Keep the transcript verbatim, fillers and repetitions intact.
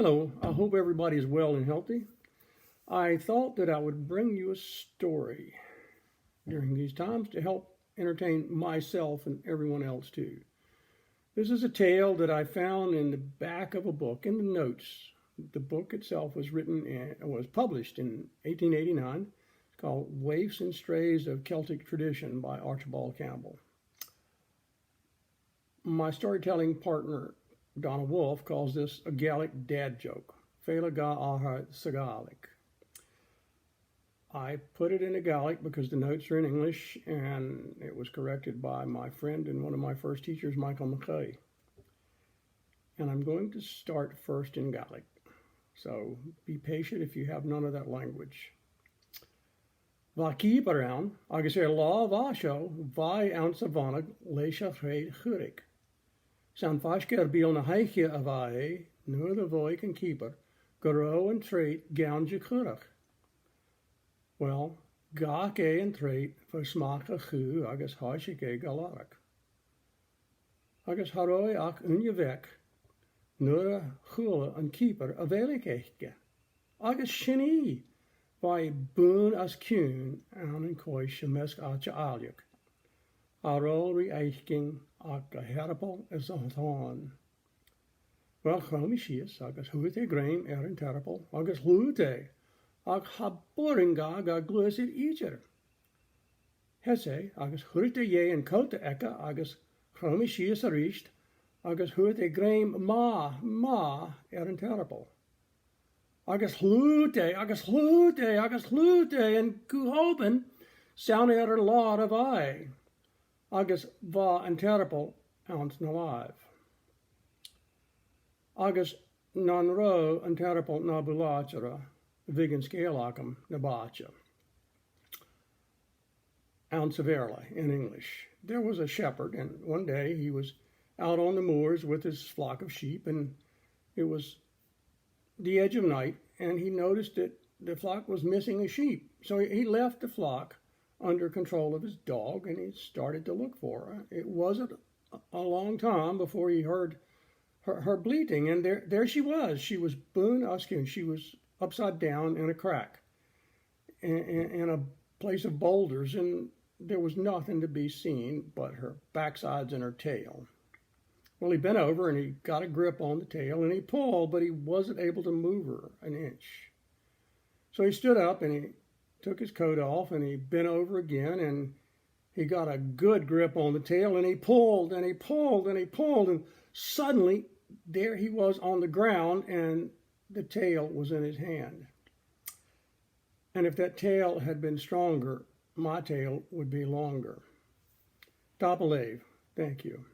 Hello, I hope everybody is well and healthy. I thought that I would bring you a story during these times to help entertain myself and everyone else too. This is a tale that I found in the back of a book, in the notes. The book itself was written and was published in eighteen eighty-nine. It's called Waifs and Strays of Celtic Tradition by Archibald Campbell. My storytelling partner, Donna Wolf, calls this a Gaelic dad joke. Fèill a dh'athair sa Ghàidhlig. I put it into Gaelic because the notes are in English, and it was corrected by my friend and one of my first teachers, Michael McCauley. And I'm going to start first in Gaelic. So be patient if you have none of that language. Bha cìobair ann, agus air là a bha seo, bha e anns a' mhonadh leis a' threud-chùraig. 'S ann faisg air beul na h-oidhche a bha e, nuair a mhothaich an cìobair gun robh an treud gann de chùrach. Well, dh'fhàg e an treud fo smachd a' chù agus thòisich e ga lorg. Agus cha robh e ach uinneag bheag nuair a chuala an cìobair a' bheilg aice. Agus sin i! Bha i bun os cionn ann an cois am measg àite àlainn, a' dol ri fhaicinn ach gu h-earball is a thòn. Well, chrom i sìos agus thuit e grèim air an t-earball agus shlaod e, ach cha b' urrainn dha ga gluasad idir. Sheas e agus thuit e dheth an còta aige agus chrom i sìos a-rithist agus thuit e grèim math, math air an t-earball. Agus shlaod e, agus shlaod e, agus shlaod e, an guth obann, 's ann air an làr a bha e, agus bha an t-earball anns na làimh. Agus nan robh an t-earball na bu làidire, bhiodh an sgeul agam na b' fhaide. Anns a' Bheurla, in English. There was a shepherd, and one day he was out on the moors with his flock of sheep, and it was the edge of night, and he noticed that the flock was missing a sheep. So he, he left the flock under control of his dog, and he started to look for her. It wasn't a, a long time before he heard her, her bleating, and there, there she was. She was bun os cionn. She was upside down in a crack, in, in, in a place of boulders, and there was nothing to be seen but her backsides and her tail. Well, he bent over and he got a grip on the tail and he pulled, but he wasn't able to move her an inch. So he stood up and he took his coat off and he bent over again and he got a good grip on the tail and he pulled and he pulled and he pulled, and suddenly there he was on the ground and the tail was in his hand. And if that tail had been stronger, my tail would be longer. Tapadh leibh. Thank you.